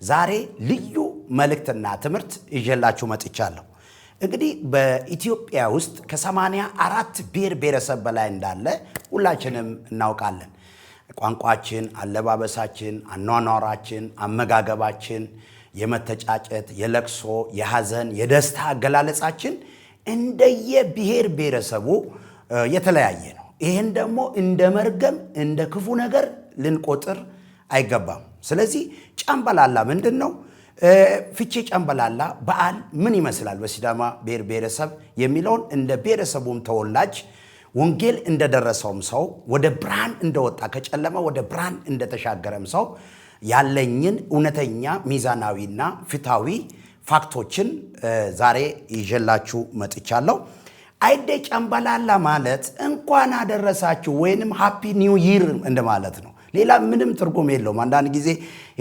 ዛሬ ልዩ መልእክትና ትምህርት ይዤላችሁ መጥቻለሁ። እንግዲህ በኢትዮጵያ ውስጥ ከ84 ብሔር ብሔረሰብ በላይ እንዳለ ሁላችንም እናውቃለን። ቋንቋችን፣ አለባበሳችን፣ አኗኗራችን፣ አመጋገባችን፣ የመተጫጨት፣ የለቅሶ፣ የሐዘን፣ የደስታ አገላለጻችን እንደየ ብሔር ብሔረሰቡ የተለያየ ነው። ይህን ደግሞ እንደ መርገም እንደ ክፉ ነገር ልንቆጥር አይገባም። ስለዚህ ጨምበላላ ምንድን ነው? ፍቼ ጨምበላላ በዓል ምን ይመስላል በሲዳማ ብሔር ብሔረሰብ የሚለውን እንደ ብሔረሰቡም ተወላጅ ወንጌል እንደደረሰውም ሰው ወደ ብርሃን እንደወጣ ከጨለማ ወደ ብርሃን እንደተሻገረም ሰው ያለኝን እውነተኛ ሚዛናዊና ፍትሐዊ fact ኦችን ዛሬ ይዤላችሁ መጥቻለሁ። አይዴ ጨምበላላ ማለት እንኳን አደረሳችሁ ወይንም happy new year እንደማለት ነው። ሌላ ምንም ትርጉም የለውም። አንዳንድ ጊዜ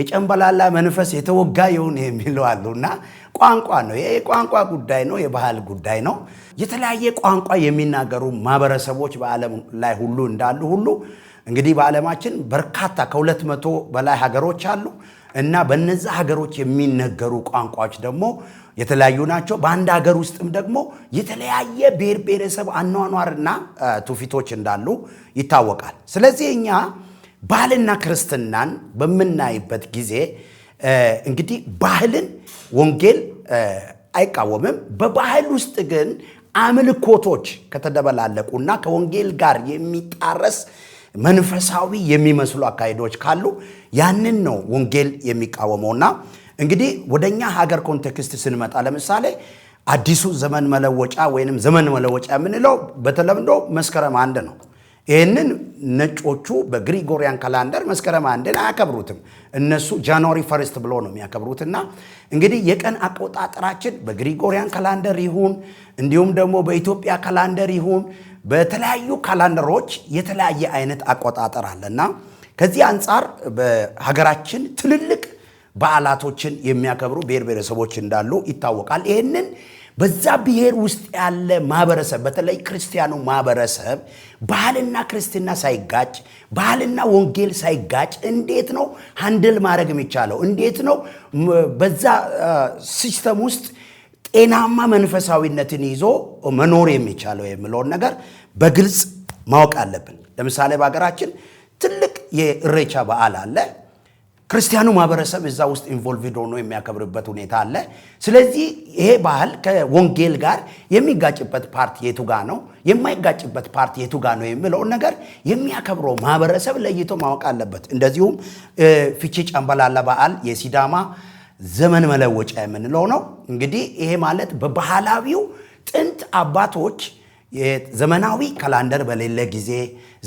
የጨምበላላ መንፈስ የተወጋ ይሁን የሚሉ አሉ እና ቋንቋ ነው። ይሄ የቋንቋ ጉዳይ ነው፣ የባህል ጉዳይ ነው። የተለያየ ቋንቋ የሚናገሩ ማህበረሰቦች በዓለም ላይ ሁሉ እንዳሉ ሁሉ እንግዲህ በዓለማችን በርካታ ከ200 በላይ ሀገሮች አሉ እና በነዛ ሀገሮች የሚነገሩ ቋንቋዎች ደግሞ የተለያዩ ናቸው። በአንድ ሀገር ውስጥም ደግሞ የተለያየ ብሔር ብሔረሰብ አኗኗርና ትውፊቶች እንዳሉ ይታወቃል። ስለዚህ እኛ ባህልና ክርስትናን በምናይበት ጊዜ እንግዲህ ባህልን ወንጌል አይቃወምም። በባህል ውስጥ ግን አምልኮቶች ከተደበላለቁና ከወንጌል ጋር የሚጣረስ መንፈሳዊ የሚመስሉ አካሄዶች ካሉ ያንን ነው ወንጌል የሚቃወመውና እንግዲህ ወደኛ ሀገር context ስንመጣ ለምሳሌ አዲሱ ዘመን መለወጫ ወይንም ዘመን መለወጫ የምንለው በተለምዶ መስከረም 1 ነው። ይህንን ነጮቹ በ Gregorian calendar መስከረም 1ን አያከብሩትም። እነሱ January 1 ብሎ ነው የሚያከብሩትና እንግዲህ የቀን አቆጣጠራችን በ Gregorian calendar ይሁን እንዲሁም ደግሞ በኢትዮጵያ calendar ይሁን በተለያዩ calendar ኦች የተለያየ አይነት አቆጣጠር አለና ከዚህ አንጻር በሀገራችን ትልልቅ በዓላቶችን የሚያከብሩ ብሔር ብሔረሰቦች እንዳሉ ይታወቃል። ይህንን በዛ ብሔር ውስጥ ያለ ማህበረሰብ በተለይ ክርስቲያኑ ማህበረሰብ ባህልና ክርስትና ሳይጋጭ ባህልና ወንጌል ሳይጋጭ እንዴት ነው handle ማድረግ የሚቻለው? እንዴት ነው በዛ system ውስጥ ጤናማ መንፈሳዊነትን ይዞ መኖር የሚቻለው የሚለውን ነገር በግልጽ ማወቅ አለብን። ለምሳሌ በሀገራችን ትልቅ የኢሬቻ በዓል አለ። ክርስቲያኑ ማህበረሰብ እዛ ውስጥ involved ሆኖ የሚያከብርበት ሁኔታ አለ። ስለዚህ ይሄ ባህል ከወንጌል ጋር የሚጋጭበት part የቱ ጋ ነው፣ የማይጋጭበት part የቱ ጋ ነው የሚለውን ነገር የሚያከብረው ማህበረሰብ ለይቶ ማወቅ አለበት። እንደዚሁም ፊቼ ጨምበላላ በዓል የሲዳማ ዘመን መለወጫ የምንለው ነው። እንግዲህ ይሄ ማለት በባህላዊው ጥንት አባቶች ዘመናዊ calendar በሌለ ጊዜ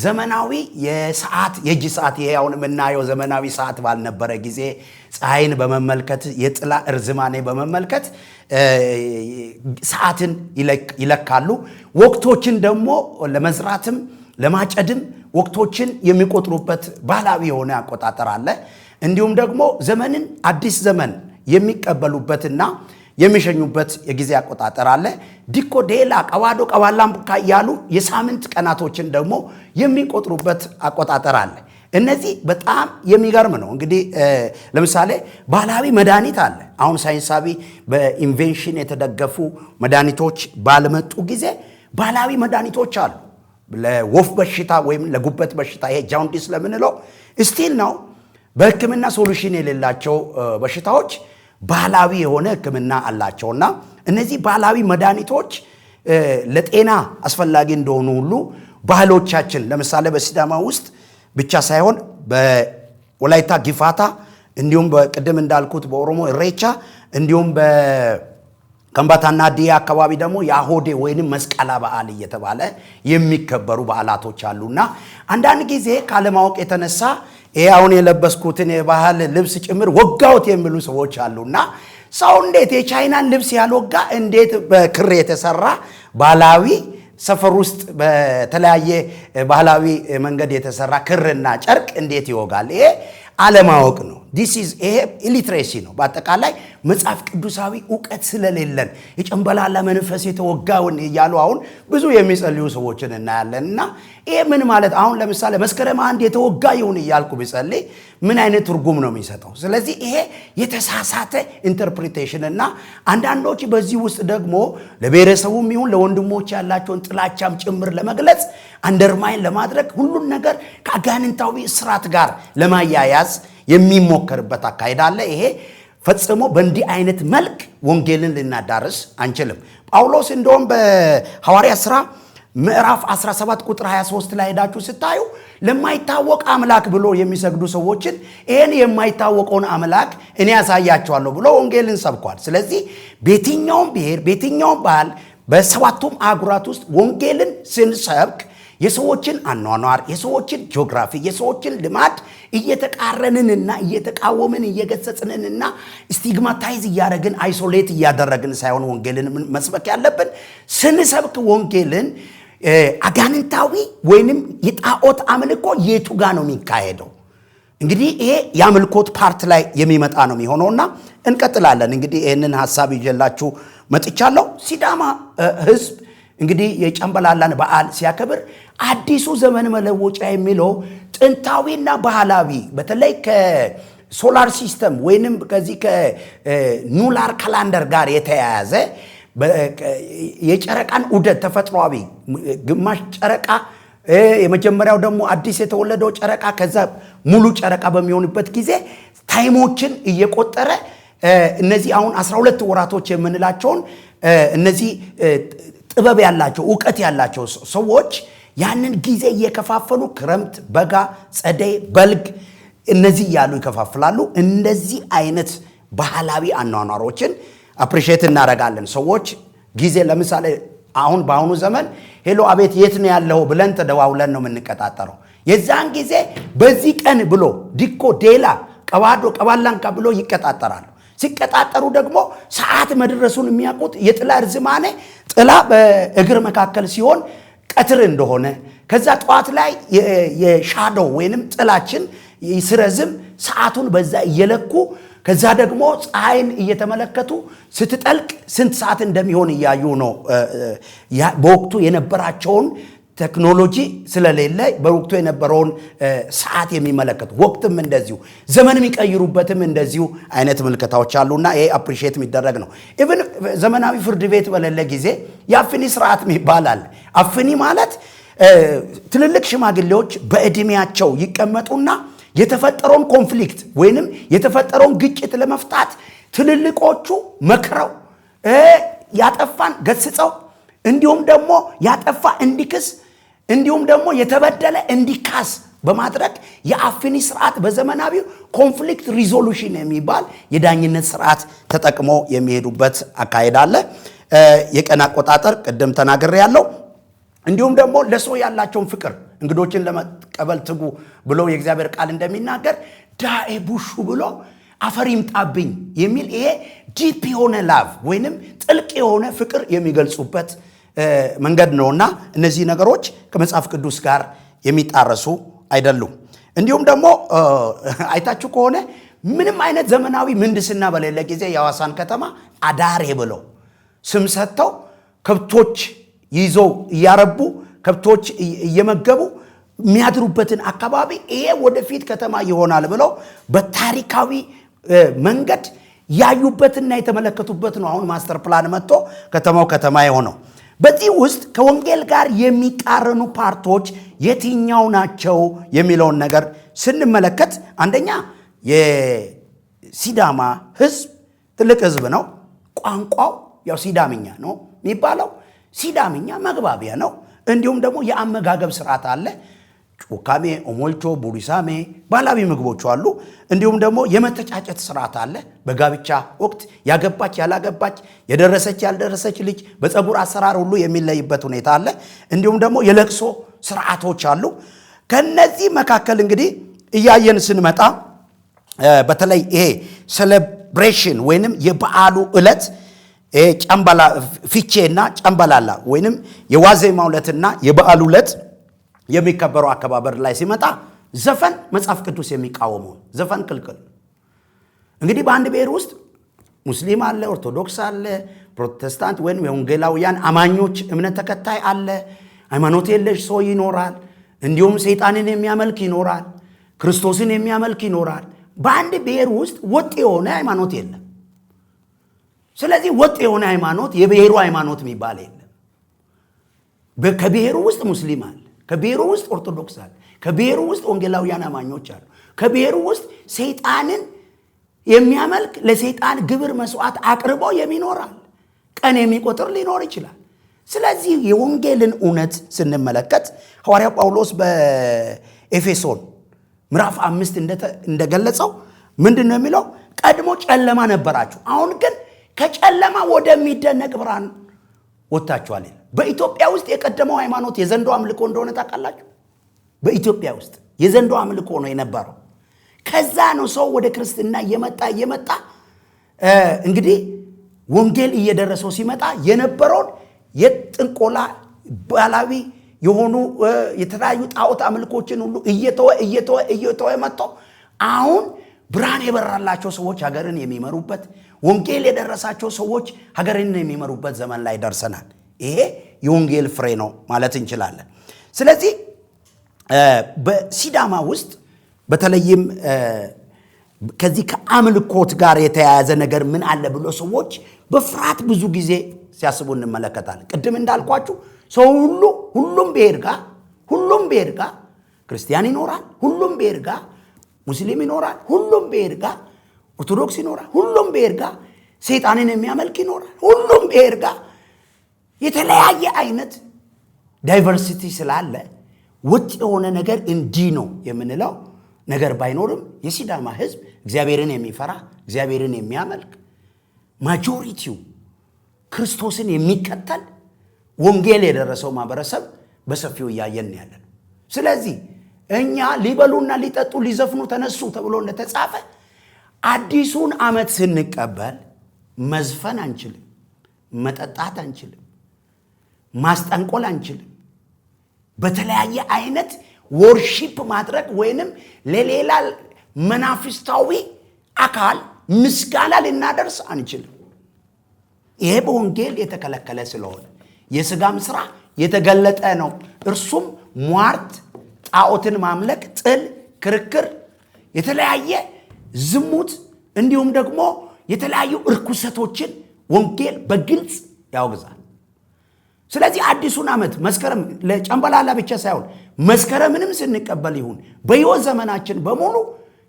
ዘመናዊ የሰዓት የእጅ ሰዓት ይሄ አሁን የምናየው ዘመናዊ ሰዓት ባልነበረ ጊዜ ፀሐይን በመመልከት የጥላ እርዝማኔ በመመልከት ሰዓትን ይለካሉ። ወቅቶችን ደግሞ ለመዝራትም ለማጨድም ወቅቶችን የሚቆጥሩበት ባህላዊ የሆነ አቆጣጠር አለ። እንዲሁም ደግሞ ዘመንን አዲስ ዘመን የሚቀበሉበትና የሚሸኙበት የጊዜ አቆጣጠር አለ። ዲኮ ዴላ ቀዋዶ ቀዋላም እያሉ የሳምንት ቀናቶችን ደግሞ የሚቆጥሩበት አቆጣጠር አለ። እነዚህ በጣም የሚገርም ነው። እንግዲህ ለምሳሌ ባህላዊ መድኃኒት አለ። አሁን ሳይንሳዊ በ invention የተደገፉ መድኃኒቶች ባልመጡ ጊዜ ባህላዊ መድኃኒቶች አሉ። ለወፍ በሽታ ወይም ለጉበት በሽታ ይሄ jaundice ለምንለው still ነው በሕክምና solution የሌላቸው በሽታዎች ባህላዊ የሆነ ሕክምና አላቸውና እነዚህ ባህላዊ መድኃኒቶች ለጤና አስፈላጊ እንደሆኑ ሁሉ ባህሎቻችን ለምሳሌ በሲዳማ ውስጥ ብቻ ሳይሆን በወላይታ ጊፋታ፣ እንዲሁም በቅድም እንዳልኩት በኦሮሞ ኢሬቻ፣ እንዲሁም በከምባታና ሀዲያ አካባቢ ደግሞ የአሆዴ ወይንም መስቀላ በዓል እየተባለ የሚከበሩ በዓላቶች አሉና አንዳንድ ጊዜ ካለማወቅ የተነሳ ይሄ አሁን የለበስኩትን የባህል ልብስ ጭምር ወጋውት የሚሉ ሰዎች አሉና ሰው እንዴት የቻይናን ልብስ ያልወጋ እንዴት በክር የተሰራ ባህላዊ ሰፈር ውስጥ በተለያየ ባህላዊ መንገድ የተሰራ ክርና ጨርቅ እንዴት ይወጋል? ይሄ አለማወቅ ነው። This is ይሄ illiteracy ነው። በአጠቃላይ መጽሐፍ ቅዱሳዊ እውቀት ስለሌለን የጨምበላላ መንፈስ የተወጋውን እያሉ አሁን ብዙ የሚጸልዩ ሰዎችን እናያለን። እና ይሄ ምን ማለት፣ አሁን ለምሳሌ መስከረም 1 የተወጋ ይሁን እያልኩ ብጸልይ ምን አይነት ትርጉም ነው የሚሰጠው? ስለዚህ ይሄ የተሳሳተ interpretation እና አንዳንዶች በዚህ ውስጥ ደግሞ ለብሔረሰቡም ይሁን ለወንድሞች ያላቸውን ጥላቻም ጭምር ለመግለጽ፣ undermine ለማድረግ፣ ሁሉን ነገር ከአጋንንታዊ እስራት ጋር ለማያያዝ የሚሞከርበት አካሄድ አለ። ይሄ ፈጽሞ በእንዲህ አይነት መልክ ወንጌልን ልናዳርስ አንችልም። ጳውሎስ እንደውም በሐዋርያ ሥራ ምዕራፍ 17 ቁጥር 23 ላይ ሄዳችሁ ስታዩ ለማይታወቅ አምላክ ብሎ የሚሰግዱ ሰዎችን ይህን የማይታወቀውን አምላክ እኔ ያሳያቸዋለሁ ብሎ ወንጌልን ሰብኳል። ስለዚህ በየትኛውም ብሔር፣ በየትኛውም ባህል፣ በሰባቱም አህጉራት ውስጥ ወንጌልን ስንሰብክ የሰዎችን አኗኗር፣ የሰዎችን ጂኦግራፊ፣ የሰዎችን ልማድ እየተቃረንንና እየተቃወምን፣ እየገሰጽንንና stigmatize እያደረግን፣ isolate እያደረግን ሳይሆን ወንጌልን መስበክ ያለብን፣ ስንሰብክ ወንጌልን አጋንንታዊ ወይንም የጣዖት አምልኮ የቱ ጋ ነው የሚካሄደው? እንግዲህ ይሄ የአምልኮት part ላይ የሚመጣ ነው የሚሆነውና እንቀጥላለን። እንግዲህ ይህንን ሀሳብ ይዤላችሁ መጥቻለሁ። ሲዳማ ሕዝብ እንግዲህ የጨምበላላን በዓል ሲያከብር አዲሱ ዘመን መለወጫ የሚለው ጥንታዊና ባህላዊ፣ በተለይ ከ solar system ወይንም ከዚህ ከ lunar calendar ጋር የተያያዘ፣ የጨረቃን ዑደት ተፈጥሯዊ ግማሽ ጨረቃ፣ የመጀመሪያው ደግሞ አዲስ የተወለደው ጨረቃ፣ ከዛ ሙሉ ጨረቃ በሚሆንበት ጊዜ time ኦችን እየቆጠረ እነዚህ አሁን 12 ወራቶች የምንላቸውን እነዚህ ጥበብ ያላቸው፣ እውቀት ያላቸው ሰዎች ያንን ጊዜ እየከፋፈሉ ክረምት፣ በጋ፣ ጸደይ፣ በልግ እነዚህ እያሉ ይከፋፍላሉ። እንደዚህ አይነት ባህላዊ አኗኗሮችን appreciate እናደርጋለን። ሰዎች ጊዜ ለምሳሌ አሁን በአሁኑ ዘመን "Hello፣ አቤት፣ የት ነው ያለው?" ብለን ተደዋውለን ነው የምንቀጣጠረው። የዛን ጊዜ በዚህ ቀን ብሎ ዲኮ፣ ዴላ፣ ቀባዶ፣ ቀባላንካ ብሎ ይቀጣጠራሉ። ሲቀጣጠሩ ደግሞ ሰዓት መድረሱን የሚያውቁት የጥላ እርዝማኔ፣ ጥላ በእግር መካከል ሲሆን ቀትር እንደሆነ፣ ከዛ ጠዋት ላይ የ shadow ወይንም ጥላችን ሲረዝም ሰዓቱን በዛ እየለኩ፣ ከዛ ደግሞ ፀሐይን እየተመለከቱ ስትጠልቅ ስንት ሰዓት እንደሚሆን እያዩ ነው። በወቅቱ የነበራቸውን ቴክኖሎጂ ስለሌለ በወቅቱ የነበረውን ሰዓት የሚመለከቱ፣ ወቅትም እንደዚሁ ዘመን የሚቀይሩበትም እንደዚሁ አይነት ምልከታዎች አሉና ይሄ appreciate የሚደረግ ነው። Even ዘመናዊ ፍርድ ቤት በሌለ ጊዜ የአፍኒ ስርዓት የሚባል አለ። አፍኒ ማለት ትልልቅ ሽማግሌዎች በዕድሜያቸው ይቀመጡና የተፈጠረውን conflict ወይንም የተፈጠረውን ግጭት ለመፍታት ትልልቆቹ መክረው፣ ያጠፋን ገስጸው፣ እንዲሁም ደግሞ ያጠፋ እንዲክስ፣ እንዲሁም ደግሞ የተበደለ እንዲካስ በማድረግ የአፍኒ ስርዓት በዘመናዊው conflict resolution የሚባል የዳኝነት ስርዓት ተጠቅሞ የሚሄዱበት አካሄድ አለ። የቀን አቆጣጠር ቅድም ተናግሬ ያለው፣ እንዲሁም ደግሞ ለሰው ያላቸውን ፍቅር፣ እንግዶችን ለመቀበል ትጉ ብሎ የእግዚአብሔር ቃል እንደሚናገር ዳኤ ቡሹ ብሎ አፈር ይምጣብኝ የሚል ይሄ deep የሆነ love ወይንም ጥልቅ የሆነ ፍቅር የሚገልጹበት መንገድ ነውና እነዚህ ነገሮች ከመጽሐፍ ቅዱስ ጋር የሚጣረሱ አይደሉም። እንዲሁም ደግሞ አይታችሁ ከሆነ ምንም አይነት ዘመናዊ ምህንድስና በሌለ ጊዜ የሐዋሳን ከተማ አዳሬ ብለው ስም ሰጥተው ከብቶች ይዘው እያረቡ፣ ከብቶች እየመገቡ የሚያድሩበትን አካባቢ ይሄ ወደፊት ከተማ ይሆናል ብለው በታሪካዊ መንገድ ያዩበትና የተመለከቱበት ነው። አሁን master plan መጥቶ ከተማው ከተማ የሆነው። በዚህ ውስጥ ከወንጌል ጋር የሚቃረኑ part ኦች የትኛው ናቸው የሚለውን ነገር ስንመለከት አንደኛ የሲዳማ ሕዝብ ትልቅ ሕዝብ ነው። ቋንቋው ያው ሲዳምኛ ነው የሚባለው። ሲዳምኛ መግባቢያ ነው። እንዲሁም ደግሞ የአመጋገብ ስርዓት አለ። ጩካሜ፣ ኦሞልቾ፣ ቡሪሳሜ ባህላዊ ምግቦቹ አሉ። እንዲሁም ደግሞ የመተጫጨት ስርዓት አለ። በጋብቻ ወቅት ያገባች፣ ያላገባች፣ የደረሰች፣ ያልደረሰች ልጅ በፀጉር አሰራር ሁሉ የሚለይበት ሁኔታ አለ። እንዲሁም ደግሞ የለቅሶ ስርዓቶች አሉ። ከነዚህ መካከል እንግዲህ እያየን ስንመጣ በተለይ ይሄ celebration ወይንም የበዓሉ ዕለት ጨምበላ ፊቼና ጨምበላላ ወይንም የዋዜማው ዕለትና የበዓሉ ዕለት የሚከበረው አከባበር ላይ ሲመጣ ዘፈን መጽሐፍ ቅዱስ የሚቃወመው ዘፈን ክልክል። እንግዲህ በአንድ ብሔር ውስጥ ሙስሊም አለ፣ ኦርቶዶክስ አለ፣ ፕሮቴስታንት ወይም የወንጌላውያን አማኞች እምነት ተከታይ አለ፣ ሃይማኖት የለሽ ሰው ይኖራል፣ እንዲሁም ሰይጣንን የሚያመልክ ይኖራል፣ ክርስቶስን የሚያመልክ ይኖራል። በአንድ ብሔር ውስጥ ወጥ የሆነ ሃይማኖት የለም። ስለዚህ ወጥ የሆነ ሃይማኖት የብሔሩ ሃይማኖት የሚባል የለም። ከብሔሩ ውስጥ ሙስሊም አለ፣ ከብሔሩ ውስጥ ኦርቶዶክስ አለ፣ ከብሔሩ ውስጥ ወንጌላውያን አማኞች አሉ፣ ከብሔሩ ውስጥ ሰይጣንን የሚያመልክ ለሰይጣን ግብር መስዋዕት አቅርቦ የሚኖራል፣ ቀን የሚቆጥር ሊኖር ይችላል። ስለዚህ የወንጌልን እውነት ስንመለከት ሐዋርያው ጳውሎስ በኤፌሶን ምዕራፍ 5 እንደገለጸው ምንድን ነው የሚለው? ቀድሞ ጨለማ ነበራችሁ፣ አሁን ግን ከጨለማ ወደሚደነቅ ብርሃን ወጥታችኋል። በኢትዮጵያ ውስጥ የቀደመው ሃይማኖት የዘንዶ አምልኮ እንደሆነ ታውቃላችሁ። በኢትዮጵያ ውስጥ የዘንዶ አምልኮ ነው የነበረው። ከዛ ነው ሰው ወደ ክርስትና እየመጣ እየመጣ እንግዲህ ወንጌል እየደረሰው ሲመጣ የነበረውን የጥንቆላ ባህላዊ የሆኑ የተለያዩ ጣዖት አምልኮችን ሁሉ እየተወ እየተወ እየተወ መጥቶ አሁን ብርሃን የበራላቸው ሰዎች ሀገርን የሚመሩበት፣ ወንጌል የደረሳቸው ሰዎች ሀገርን የሚመሩበት ዘመን ላይ ደርሰናል። ይሄ የወንጌል ፍሬ ነው ማለት እንችላለን። ስለዚህ በሲዳማ ውስጥ በተለይም ከዚህ ከአምልኮት ጋር የተያያዘ ነገር ምን አለ ብሎ ሰዎች በፍርሃት ብዙ ጊዜ ሲያስቡ እንመለከታለን። ቅድም እንዳልኳችሁ ሰው ሁሉ ሁሉም ብሔር ጋር ሁሉም ብሔር ጋር ክርስቲያን ይኖራል፣ ሁሉም ብሔር ጋር ሙስሊም ይኖራል፣ ሁሉም ብሔር ጋር ኦርቶዶክስ ይኖራል፣ ሁሉም ብሔር ጋር ሰይጣንን የሚያመልክ ይኖራል፣ ሁሉም ብሔር ጋር የተለያየ አይነት diversity ስላለ ወጥ የሆነ ነገር እንዲህ ነው የምንለው ነገር ባይኖርም የሲዳማ ሕዝብ እግዚአብሔርን የሚፈራ፣ እግዚአብሔርን የሚያመልክ፣ majority ው ክርስቶስን የሚከተል፣ ወንጌል የደረሰው ማህበረሰብ በሰፊው እያየን ያለ ነው። ስለዚህ እኛ ሊበሉና ሊጠጡ ሊዘፍኑ ተነሱ ተብሎ እንደተጻፈ አዲሱን ዓመት ስንቀበል መዝፈን አንችልም፣ መጠጣት አንችልም፣ ማስጠንቆል አንችልም። በተለያየ አይነት worship ማድረግ ወይንም ለሌላ መናፍስታዊ አካል ምስጋና ልናደርስ አንችልም። ይሄ በወንጌል የተከለከለ ስለሆነ የስጋም ስራ የተገለጠ ነው። እርሱም ሟርት፣ ጣዖትን ማምለክ፣ ጥል፣ ክርክር፣ የተለያየ ዝሙት እንዲሁም ደግሞ የተለያዩ እርኩሰቶችን ወንጌል በግልጽ ያወግዛል። ስለዚህ አዲሱን ዓመት መስከረም ለጨምበላላ ብቻ ሳይሆን መስከረምንም ስንቀበል ይሁን በሕይወት ዘመናችን በሙሉ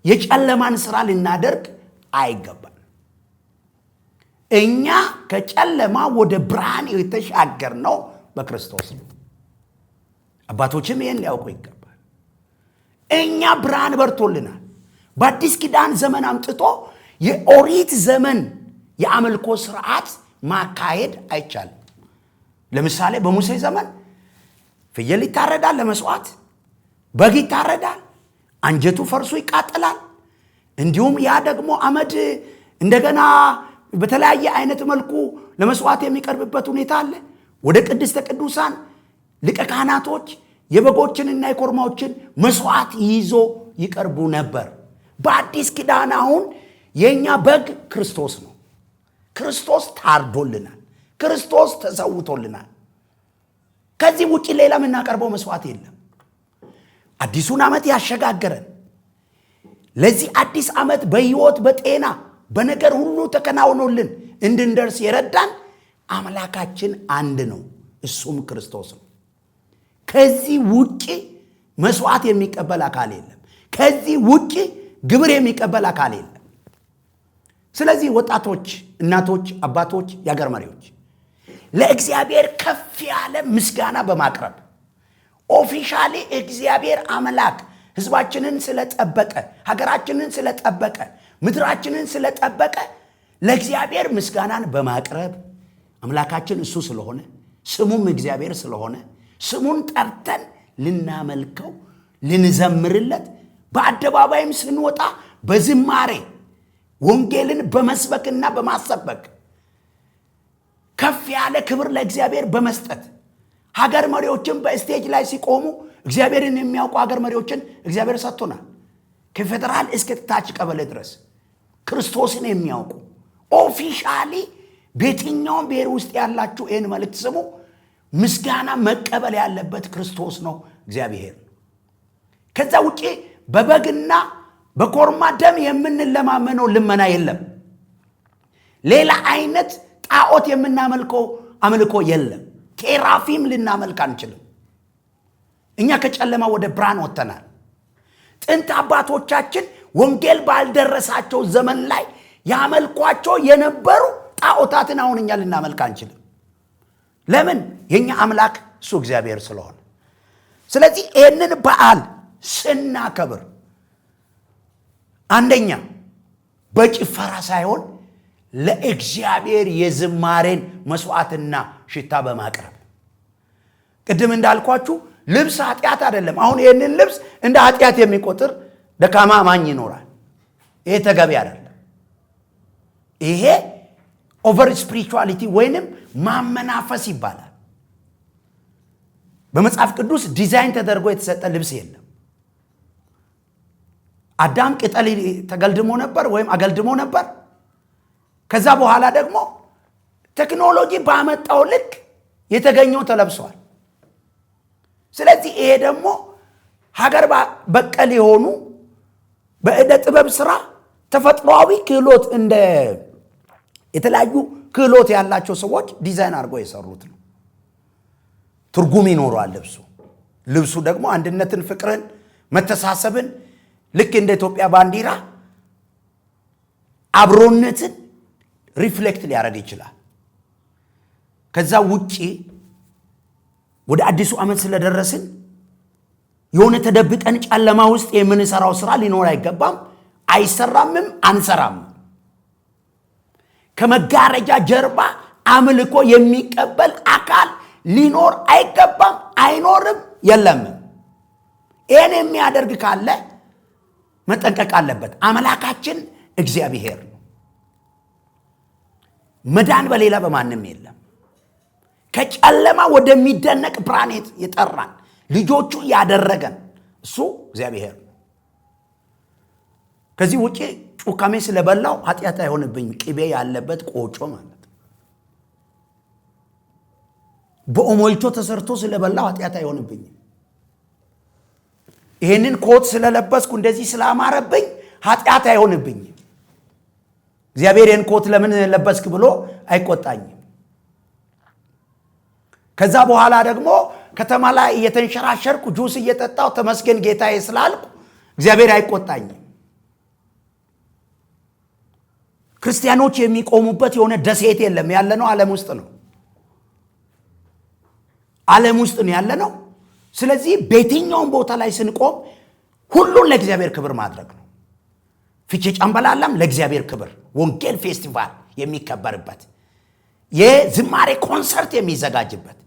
የጨለማን ስራ ልናደርግ አይገባም። እኛ ከጨለማ ወደ ብርሃን የተሻገርነው በክርስቶስ ነው። አባቶችም ይህን ሊያውቁ ይገባል። እኛ ብርሃን በርቶልናል። በአዲስ ኪዳን ዘመን አምጥቶ የኦሪት ዘመን የአምልኮ ስርዓት ማካሄድ አይቻልም። ለምሳሌ በሙሴ ዘመን ፍየል ይታረዳል ለመስዋዕት፣ በግ ይታረዳል፣ አንጀቱ ፈርሶ ይቃጠላል። እንዲሁም ያ ደግሞ አመድ እንደገና በተለያየ አይነት መልኩ ለመስዋዕት የሚቀርብበት ሁኔታ አለ። ወደ ቅድስተ ቅዱሳን ሊቀ ካህናቶች የበጎችንና የኮርማዎችን መስዋዕት ይዞ ይቀርቡ ነበር። በአዲስ ኪዳን አሁን የእኛ በግ ክርስቶስ ነው። ክርስቶስ ታርዶልናል። ክርስቶስ ተሰውቶልናል። ከዚህ ውጭ ሌላ የምናቀርበው መስዋዕት የለም። አዲሱን ዓመት ያሸጋገረን፣ ለዚህ አዲስ ዓመት በሕይወት፣ በጤና፣ በነገር ሁሉ ተከናውኖልን እንድንደርስ የረዳን አምላካችን አንድ ነው፣ እሱም ክርስቶስ ነው። ከዚህ ውጭ መስዋዕት የሚቀበል አካል የለም። ከዚህ ውጭ ግብር የሚቀበል አካል የለም። ስለዚህ ወጣቶች፣ እናቶች፣ አባቶች፣ የአገር መሪዎች ለእግዚአብሔር ከፍ ያለ ምስጋና በማቅረብ officially እግዚአብሔር አምላክ ሕዝባችንን ስለጠበቀ፣ ሀገራችንን ስለጠበቀ፣ ምድራችንን ስለጠበቀ ለእግዚአብሔር ምስጋናን በማቅረብ፣ አምላካችን እሱ ስለሆነ፣ ስሙም እግዚአብሔር ስለሆነ ስሙን ጠርተን ልናመልከው፣ ልንዘምርለት፣ በአደባባይም ስንወጣ በዝማሬ ወንጌልን በመስበክና በማሰበክ ከፍ ያለ ክብር ለእግዚአብሔር በመስጠት፣ ሀገር መሪዎችን በ stage ላይ ሲቆሙ እግዚአብሔርን የሚያውቁ ሀገር መሪዎችን እግዚአብሔር ሰጥቶናል። ከፌዴራል እስከ ታች ቀበሌ ድረስ ክርስቶስን የሚያውቁ officially በየትኛውም ብሔር ውስጥ ያላችሁ ይህን መልእክት ስሙ። ምስጋና መቀበል ያለበት ክርስቶስ ነው፣ እግዚአብሔር ነው። ከዛ ውጪ በበግና በኮርማ ደም የምንለማመነው ልመና የለም። ሌላ አይነት ጣዖት የምናመልከው አምልኮ የለም። ቴራፊም ልናመልክ አንችልም። እኛ ከጨለማ ወደ ብርሃን ወጥተናል። ጥንት አባቶቻችን ወንጌል ባልደረሳቸው ዘመን ላይ ያመልኳቸው የነበሩ ጣዖታትን አሁን እኛ ልናመልክ አንችልም። ለምን? የእኛ አምላክ እሱ እግዚአብሔር ስለሆነ። ስለዚህ ይህንን በዓል ስናከብር አንደኛ በጭፈራ ሳይሆን ለእግዚአብሔር የዝማሬን መስዋዕትና ሽታ በማቅረብ፣ ቅድም እንዳልኳችሁ ልብስ ኃጢአት አይደለም። አሁን ይህንን ልብስ እንደ ኃጢአት የሚቆጥር ደካማ አማኝ ይኖራል። ይሄ ተገቢ አይደለም። ይሄ over spirituality ወይንም ማመናፈስ ይባላል። በመጽሐፍ ቅዱስ ዲዛይን ተደርጎ የተሰጠ ልብስ የለም። አዳም ቅጠል ተገልድሞ ነበር ወይም አገልድሞ ነበር። ከዛ በኋላ ደግሞ ቴክኖሎጂ ባመጣው ልክ የተገኘው ተለብሷል። ስለዚህ ይሄ ደግሞ ሀገር በቀል የሆኑ በዕደ ጥበብ ስራ ተፈጥሯዊ ክህሎት እንደ የተለያዩ ክህሎት ያላቸው ሰዎች ዲዛይን አድርገው የሰሩት ነው። ትርጉም ይኖረዋል ልብሱ። ልብሱ ደግሞ አንድነትን፣ ፍቅርን፣ መተሳሰብን ልክ እንደ ኢትዮጵያ ባንዲራ አብሮነትን reflect ሊያደርግ ይችላል። ከዛ ውጪ ወደ አዲሱ ዓመት ስለደረስን የሆነ ተደብቀን ጨለማ ውስጥ የምንሰራው ስራ ሊኖር አይገባም። አይሰራምም፣ አንሰራም። ከመጋረጃ ጀርባ አምልኮ የሚቀበል አካል ሊኖር አይገባም፣ አይኖርም፣ የለምም። ይህን የሚያደርግ ካለ መጠንቀቅ አለበት። አምላካችን እግዚአብሔር ነው። መዳን በሌላ በማንም የለም። ከጨለማ ወደሚደነቅ ብርሃን የጠራን፣ ልጆቹ ያደረገን እሱ እግዚአብሔር ነው። ከዚህ ውጪ ጩካሜ ስለበላው ኃጢአት አይሆንብኝም። ቅቤ ያለበት ቆጮ ማለት ነው። በኦሞልቾ ተሰርቶ ስለበላው ኃጢአት አይሆንብኝም። ይሄንን ኮት ስለለበስኩ፣ እንደዚህ ስላማረብኝ ኃጢአት አይሆንብኝም። እግዚአብሔር ይህን ኮት ለምን ለበስክ ብሎ አይቆጣኝም። ከዛ በኋላ ደግሞ ከተማ ላይ እየተንሸራሸርኩ ጁስ እየጠጣሁ ተመስገን ጌታዬ ስላልኩ እግዚአብሔር አይቆጣኝም። ክርስቲያኖች የሚቆሙበት የሆነ ደሴት የለም። ያለነው ዓለም ውስጥ ነው። ዓለም ውስጥ ነው ያለነው። ስለዚህ በየትኛውም ቦታ ላይ ስንቆም ሁሉን ለእግዚአብሔር ክብር ማድረግ ነው። ፊቼ ጫምበላላም ለእግዚአብሔር ክብር ወንጌል ፌስቲቫል የሚከበርበት፣ የዝማሬ ኮንሰርት የሚዘጋጅበት፣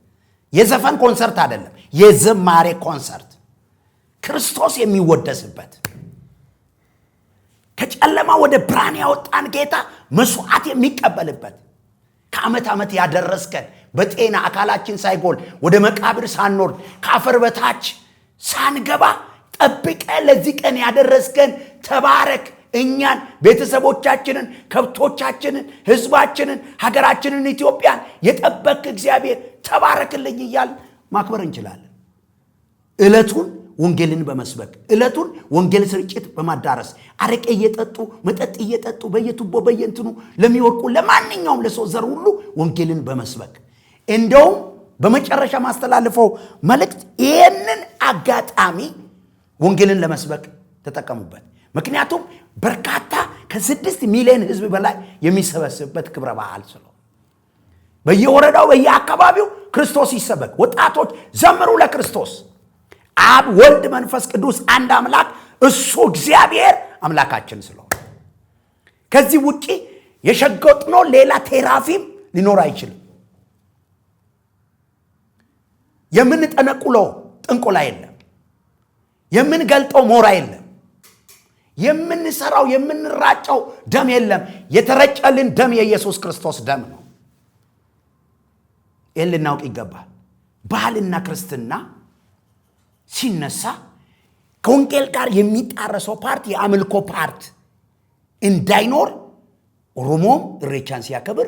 የዘፈን ኮንሰርት አይደለም፣ የዝማሬ ኮንሰርት፣ ክርስቶስ የሚወደስበት፣ ከጨለማ ወደ ብርሃን ያወጣን ጌታ መስዋዕት የሚቀበልበት፣ ከዓመት ዓመት ያደረስከን፣ በጤና አካላችን ሳይጎል፣ ወደ መቃብር ሳንወርድ፣ ከአፈር በታች ሳንገባ ጠብቀህ ለዚህ ቀን ያደረስከን ተባረክ። እኛን፣ ቤተሰቦቻችንን፣ ከብቶቻችንን፣ ህዝባችንን፣ ሀገራችንን ኢትዮጵያን የጠበክ እግዚአብሔር ተባረክልኝ እያልን ማክበር እንችላለን። ዕለቱን ወንጌልን በመስበክ፣ ዕለቱን ወንጌል ስርጭት በማዳረስ፣ አረቄ እየጠጡ፣ መጠጥ እየጠጡ በየቱቦ በየእንትኑ ለሚወድቁ ለማንኛውም ለሰው ዘር ሁሉ ወንጌልን በመስበክ። እንደውም በመጨረሻ ማስተላልፈው መልእክት ይህንን አጋጣሚ ወንጌልን ለመስበክ ተጠቀሙበት። ምክንያቱም በርካታ ከ6 ሚሊዮን ህዝብ በላይ የሚሰበስብበት ክብረ በዓል ስለሆነ በየወረዳው በየአካባቢው ክርስቶስ ይሰበክ። ወጣቶች ዘምሩ ለክርስቶስ። አብ፣ ወልድ፣ መንፈስ ቅዱስ አንድ አምላክ እሱ እግዚአብሔር አምላካችን ስለሆነ ከዚህ ውጪ የሸገጥኖ ሌላ ቴራፊም ሊኖር አይችልም። የምንጠነቁለው ጥንቆላ የለም። የምንገልጠው ሞራ የለም። የምንሰራው የምንራጨው ደም የለም። የተረጨልን ደም የኢየሱስ ክርስቶስ ደም ነው። ይህን ልናውቅ ይገባል። ባህልና ክርስትና ሲነሳ ከወንጌል ጋር የሚጣረሰው part የአምልኮ part እንዳይኖር ኦሮሞም እሬቻን ሲያከብር፣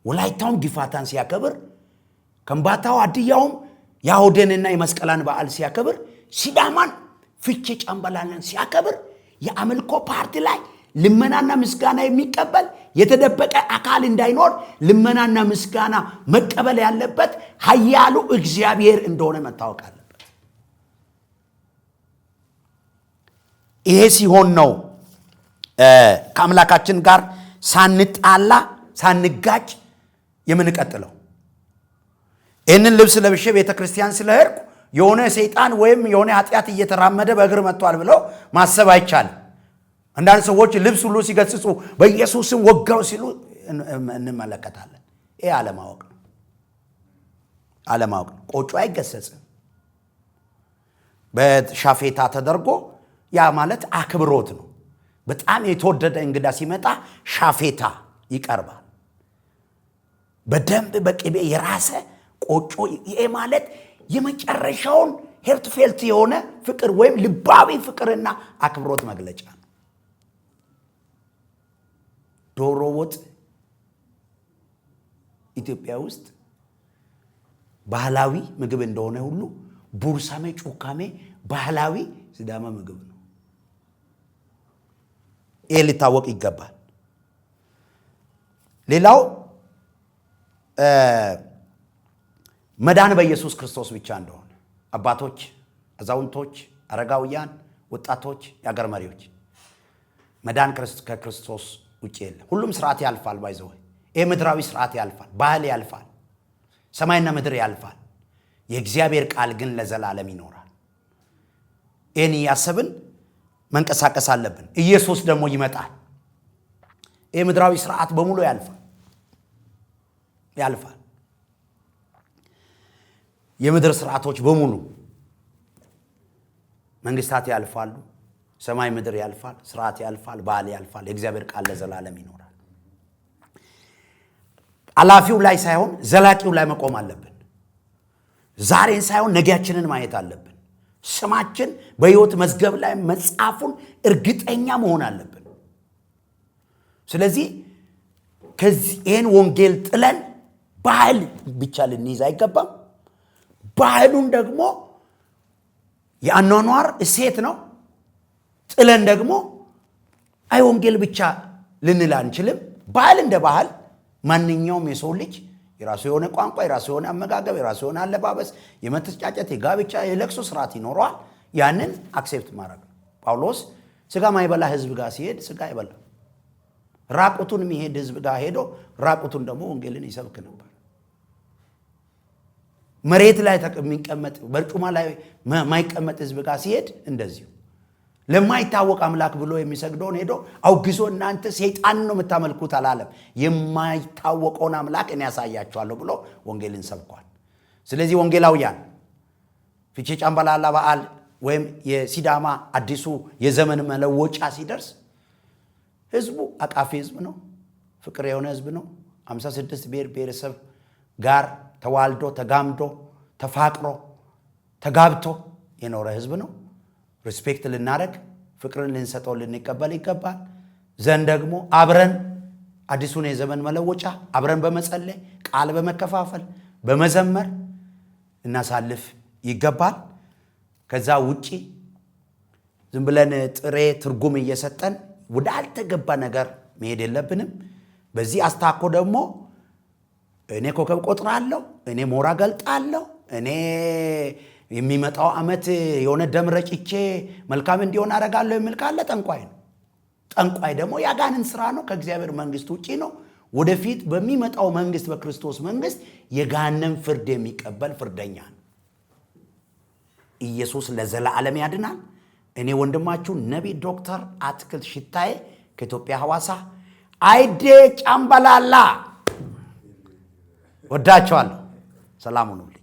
ወላይታውም ጊፋታን ሲያከብር፣ ከምባታው ሀዲያውም የአውደንና የመስቀላን በዓል ሲያከብር፣ ሲዳማን ፍቼ ጫምባላላን ሲያከብር የአምልኮ ፓርቲ ላይ ልመናና ምስጋና የሚቀበል የተደበቀ አካል እንዳይኖር ልመናና ምስጋና መቀበል ያለበት ኃያሉ እግዚአብሔር እንደሆነ መታወቅ አለበት። ይሄ ሲሆን ነው ከአምላካችን ጋር ሳንጣላ ሳንጋጭ የምንቀጥለው። ይህንን ልብስ ለብሼ ቤተ ክርስቲያን ስለሄድኩ የሆነ ሰይጣን ወይም የሆነ ኃጢአት እየተራመደ በእግር መጥቷል ብለው ማሰብ አይቻልም። አንዳንድ ሰዎች ልብስ ሁሉ ሲገስጹ በኢየሱስም ወጋው ሲሉ እንመለከታለን። ይህ አለማወቅ ነው፣ አለማወቅ ነው። ቆጮ አይገሰጽም። በሻፌታ ተደርጎ ያ ማለት አክብሮት ነው። በጣም የተወደደ እንግዳ ሲመጣ ሻፌታ ይቀርባል። በደንብ በቅቤ የራሰ ቆጮ። ይሄ ማለት የመጨረሻውን heartfelt የሆነ ፍቅር ወይም ልባዊ ፍቅርና አክብሮት መግለጫ ነው። ዶሮ ወጥ ኢትዮጵያ ውስጥ ባህላዊ ምግብ እንደሆነ ሁሉ ቡርሳሜ ጩካሜ ባህላዊ ሲዳማ ምግብ ነው። ይህ ሊታወቅ ይገባል። ሌላው መዳን በኢየሱስ ክርስቶስ ብቻ እንደሆነ አባቶች፣ አዛውንቶች፣ አረጋውያን፣ ወጣቶች፣ የአገር መሪዎች መዳን ከክርስቶስ ውጭ የለም። ሁሉም ስርዓት ያልፋል። By the way ይህ ምድራዊ ስርዓት ያልፋል፣ ባህል ያልፋል፣ ሰማይና ምድር ያልፋል። የእግዚአብሔር ቃል ግን ለዘላለም ይኖራል። ይህን እያሰብን መንቀሳቀስ አለብን። ኢየሱስ ደግሞ ይመጣል። ይህ ምድራዊ ስርዓት በሙሉ ያልፋል ያልፋል። የምድር ስርዓቶች በሙሉ መንግስታት ያልፋሉ። ሰማይ ምድር ያልፋል፣ ስርዓት ያልፋል፣ ባህል ያልፋል። የእግዚአብሔር ቃል ለዘላለም ይኖራል። አላፊው ላይ ሳይሆን ዘላቂው ላይ መቆም አለብን። ዛሬን ሳይሆን ነጊያችንን ማየት አለብን። ስማችን በሕይወት መዝገብ ላይ መጻፉን እርግጠኛ መሆን አለብን። ስለዚህ ከዚህ ይህን ወንጌል ጥለን ባህል ብቻ ልንይዝ አይገባም። ባህሉን ደግሞ የአኗኗር እሴት ነው። ጥለን ደግሞ አይ ወንጌል ብቻ ልንል አንችልም። ባህል እንደ ባህል ማንኛውም የሰው ልጅ የራሱ የሆነ ቋንቋ፣ የራሱ የሆነ አመጋገብ፣ የራሱ የሆነ አለባበስ፣ የመተጫጨት፣ የጋብቻ፣ የለቅሶ ስርዓት ይኖረዋል። ያንን accept ማድረግ ነው። ጳውሎስ ስጋ ማይበላ ህዝብ ጋር ሲሄድ ስጋ አይበላ፣ ራቁቱን የሚሄድ ህዝብ ጋር ሄዶ ራቁቱን ደግሞ ወንጌልን ይሰብክ ነበር። መሬት ላይ የሚቀመጥ በርጩማ ላይ ማይቀመጥ ህዝብ ጋር ሲሄድ እንደዚሁ ለማይታወቅ አምላክ ብሎ የሚሰግደውን ሄዶ አውግዞ እናንተ ሰይጣን ነው የምታመልኩት አላለም። የማይታወቀውን አምላክ እኔ ያሳያችኋለሁ ብሎ ወንጌልን ሰብኳል። ስለዚህ ወንጌላውያን ፊቼ ጫምባላላ በዓል ወይም የሲዳማ አዲሱ የዘመን መለወጫ ሲደርስ ህዝቡ አቃፊ ህዝብ ነው። ፍቅር የሆነ ህዝብ ነው። 56 ብሔር ብሔረሰብ ጋር ተዋልዶ ተጋምዶ ተፋቅሮ ተጋብቶ የኖረ ህዝብ ነው። Respect ልናደርግ ፍቅርን ልንሰጠው ልንቀበል ይገባል። ዘንድ ደግሞ አብረን አዲሱን የዘመን መለወጫ አብረን በመጸለይ ቃል በመከፋፈል በመዘመር እናሳልፍ ይገባል። ከዛ ውጪ ዝም ብለን ጥሬ ትርጉም እየሰጠን ወዳልተገባ ነገር መሄድ የለብንም። በዚህ አስታኮ ደግሞ እኔ ኮከብ ቆጥራለሁ፣ እኔ ሞራ ገልጣለሁ፣ እኔ የሚመጣው ዓመት የሆነ ደም ረጭቼ መልካም እንዲሆን አደርጋለሁ የሚል ካለ ጠንቋይ ነው። ጠንቋይ ደግሞ የአጋንንት ስራ ነው፣ ከእግዚአብሔር መንግስት ውጪ ነው። ወደፊት በሚመጣው መንግስት፣ በክርስቶስ መንግስት የገሃነም ፍርድ የሚቀበል ፍርደኛ ነው። ኢየሱስ ለዘላለም ያድናል። እኔ ወንድማችሁ ነቢይ ዶክተር አትክልት ሽታዬ ከኢትዮጵያ ሐዋሳ አይዴ ጫምባላላ ወዳቸዋለሁ። ሰላም ሁኑልኝ።